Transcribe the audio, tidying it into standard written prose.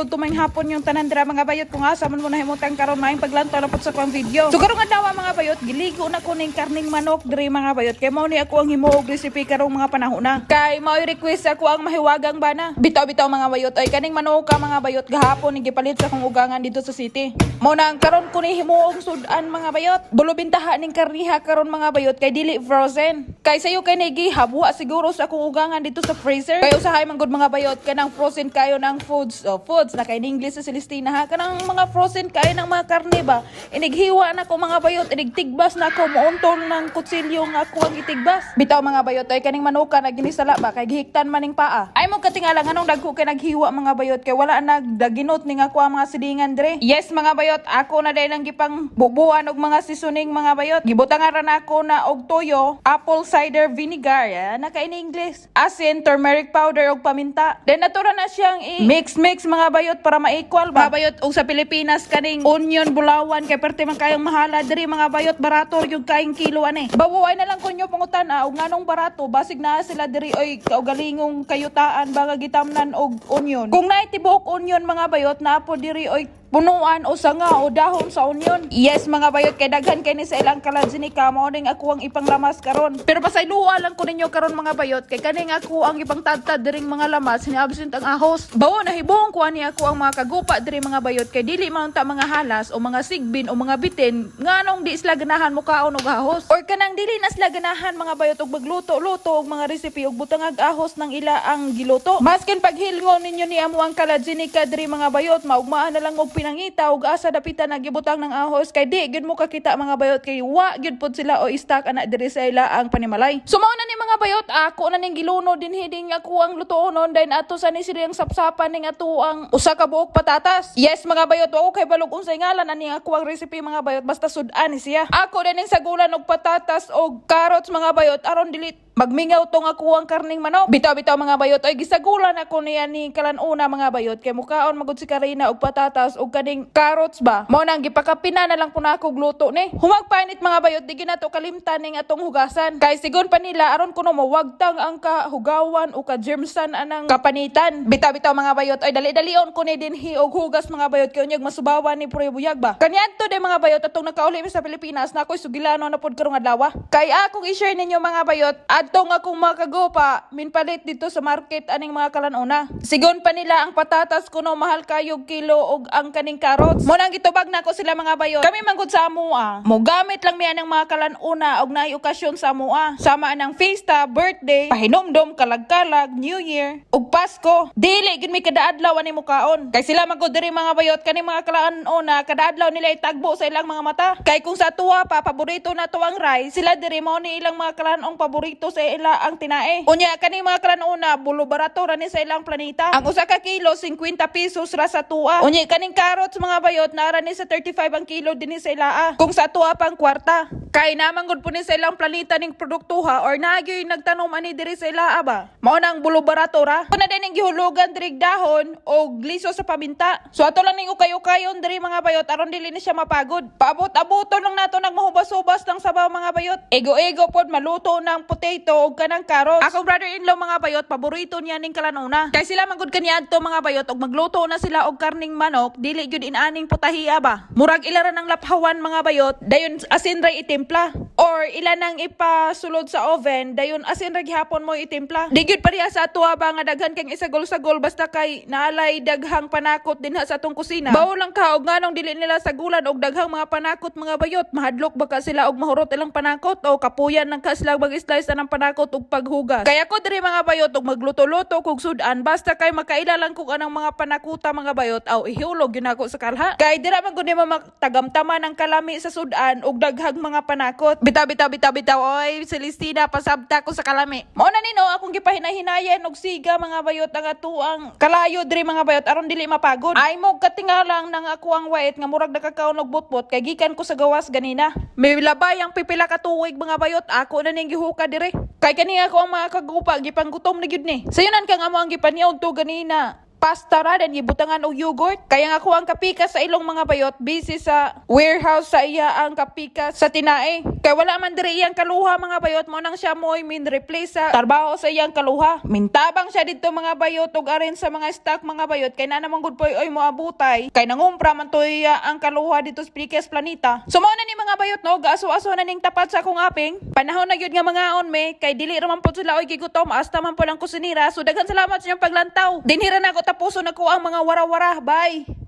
Good tumayng hapon yung tanan dira, mga bayot, kung asa man mo nahimutang karon, maayong paglantaw na pud sa akong video. So karong adlaw, mga bayot, giligo na ko ning karning manok diri, mga bayot, kay mao ni ako ang himuog recipe karong mga panahon na. Kay mao request ako ang mahiwagang bana. Bitaw bitaw, mga bayot, ay kaning manok ka, mga bayot, gahapon ni gipalit sa akong ugangan dito sa city. Mao na ang karon ko ni himuog sudan, mga bayot. Bulubintaha ning karniha karon, mga bayot, kay dili frozen. Kay sayo kay ni gihabwa siguro sa akong ugangan dito sa freezer. Kay usahay man gud, mga bayot, kanang frozen kayo ng foods. Oh, foods na kay in English sa Celestina ha. Kanang mga frozen kayo ng mga karne ba. Inighiwa na ko, mga bayot, inigtigbas na ako, muuntol ng kutsilyo nga ako ang itigbas. Bitaw, mga bayot, ay kaning manuka na ginisala ba kay gihiktan maning paa. Ay mo katingala nganong dagko kay naghiwa, mga bayot, kay wala nagdaginot ning ako ang mga silingan dre. Yes, mga bayot, ako na dahil ang gipang bubuan og mga seasoning, mga bayot. Gibutangan ra nako na og toyo, apple cider vinegar, ya, naka in English. Asin, turmeric powder og paminta. Then natura na siyang i mix mix, mga bayot, para ma-equal ba. Mga bayot, og sa Pilipinas kaning onion bulawan kay perte man kayong mahala diri, mga bayot, barato yung kaing kilo ani. Bawoay na lang kunyo pangutan og nganong barato, basig naa sila diri oy kaugalingong kayutaan ba nga gitamnan og onion. Kung naay tibuok onion, mga bayot, naa po diri oy punuan o sanga o dahon sa onion. Yes, mga bayot, kay daghan kay ni sa ilang kaladzinika, mao ning ako ang ipanglamas karon. Pero pasayloa lang ko ninyo karon, mga bayot, kay kaning ako ang ipangtadtad diring mga lamas, ni absent ang ahos. Bawo nahibong ko ani ako ang mga kagupa diri, mga bayot, kay dili man ta mga halas o mga sigbin o mga bitin, nganong di sila ganahan mo kaon og ahos. Or kanang dili na sila ganahan, mga bayot, og magluto-luto og mga recipe og butangag ahos ng ila ang giluto. Maskin paghilngon ninyo ni amo ang kaladzinika diri, mga bayot, maugmaan na lang og pinangita og asa dapita nagibutang ng ahos, kay di gyud mo kakita, mga bayot, kay wa gyud pod sila o stock ana diri sa ila ang panimalay. So mao na ni, mga bayot, ako na ning giluno dinhi ding ako ang lutuonon, then ato sa ni sila ang sapsapan ning ato ang usa ka buok patatas. Yes, mga bayot, wa ko kay balog unsay ngalan ani ako ang recipe, mga bayot, basta sudan ni siya. Ako din ning sagulan og patatas og carrots, mga bayot, aron dili magmingaw tong ako ang karning manok. Bitaw bitaw, mga bayot, ay gisagulan ako niya ni kalanuna, mga bayot, kay mukaon magud si Karina og patatas og kaning carrots ba. Mao nang gipakapina na lang po na ako luto ni. Humagpainit, mga bayot, di ginato kalimtan ning atong hugasan. Kay sigon pa nila aron kuno mawagtang ang kahugawan o ka-germsan anang kapanitan. Bitaw bitaw, mga bayot, ay dali-dalion ko ni dinhi og hugas, mga bayot, kay unyag masubawan ni Puroy buyag ba. Kaniadto de, mga bayot, atong nakauli mi sa Pilipinas na ako'y sugilano na pod karong adlaw. Kay akong i-share ninyo, mga bayot, adtong akong mga kagupa minpalit dito sa market aning mga kalanuna. Sigon pa nila ang patatas kuno mahal kayog kilo og ang kaning carrots. Mo nang gitubag nako sila, mga bayot. Kami manggod sa amoa. Mo gamit lang mi anang mga kalanuna og naay okasyon sa amoa. Sama anang fiesta, birthday, pahinumdom, kalag-kalag, New Year, ug Pasko. Dili gid mi kada adlaw ani mukaon. Kay sila magud diri, mga bayot, kaning mga kalanuna kada adlaw nila itagbo sa ilang mga mata. Kay kung sa tuwa pa paborito na to ang rice, sila diri mao ni ilang mga kalanong paborito sa ila ang tinae. Unya kaning mga kalanuna bulo barato ra ni sa ilang planita. Ang usa ka kilo 50 pesos ra sa tuwa. Unya kaning carrots, mga bayot, nara ni sa 35 ang kilo dinhi sa ilaa. Kung sa tuwa pang kwarta. Kay naman gud po ni sa ilang planeta ning produktuha or nagyoy nagtanom ani diri sa ilaa ba. Mao nang bulo barato ra. Kuna din ning gihulugan diri dahon og liso sa paminta. So ato lang ning ukay-ukayon diri, mga bayot, aron dili ni siya mapagod. Paabot-abuton lang nato nag mahubas-hubas ng sabaw, mga bayot. Ego-ego pod maluto ng potato og kanang carrots. Akong brother-in-law, mga bayot, paborito niya ning kalanuna. Kay sila man gud kaniadto, mga bayot, og magluto na sila og karning manok, dili gyud inaning putahiya ba. Murag ila ra ng laphawan, mga bayot, dayon asin ra itimpla. Or ila nang ipasulod sa oven, dayon asin ra gihapon mo itimpla. Di gyud pareha sa atuwa ba nga daghan kang isagol-sagol basta kay naalay daghang panakot dinha sa atong kusina. Bawo lang ka og nganong dili nila sagulan og daghang mga panakot, mga bayot. Mahadlok ba ka sila og mahurot ilang panakot o kapuyan lang ka sila mag-slice na ng panakot og paghugas? Kaya ko diri, mga bayot, og magluto-luto kog sudan basta kay makaila lang kog anang mga panakuta, mga bayot, aw ihulog gyud nako sa kalha. Kay dira man gud nimo matagamtaman ang kalami sa sudan og daghang mga panakot. Bitaw bitaw bitaw bitaw, oy Celestina, pasabta ko sa kalami. Mao na nino akong gipahinahinay og siga, mga bayot, ang atuang kalayo diri, mga bayot, aron dili mapagod. Ay mo katingalang nang ako ang wait nga murag nakakaon og butbot kay gikan ko sa gawas ganina. May labay ang pipila ka tuig, mga bayot, ako na ning gihuka dire. Kay kani ako ang mga kagupa gipanggutom na gyud ni. Sayunan ka nga mo ang gipaniod to ganina. Pasta ra, then gibutangan og yogurt. Kaya nga ako ang kapika sa ilong, mga bayot, busy sa warehouse sa iya ang kapika sa tinae. Kay wala man diri iyang kaluha, mga bayot, mo nang siya mo'y min replace sa trabaho sa iyang kaluha. Mintabang siya didto, mga bayot, ug arin sa mga stock, mga bayot, kay na naman gud poy oy mo abutay. Kay nangumpra man to iya ang kaluha dito sa Pilipinas Planita. So mao na ni, mga bayot, no, gaaso-aso na ning tapat sa akong aping. Panahon na gyud nga mangaon me kay dili ra man pud sila oy gigutom hasta man po lang kusinira. So daghan salamat sa inyong paglantaw. Dinhira na ako tapuson nako ang mga wara-wara. Bye.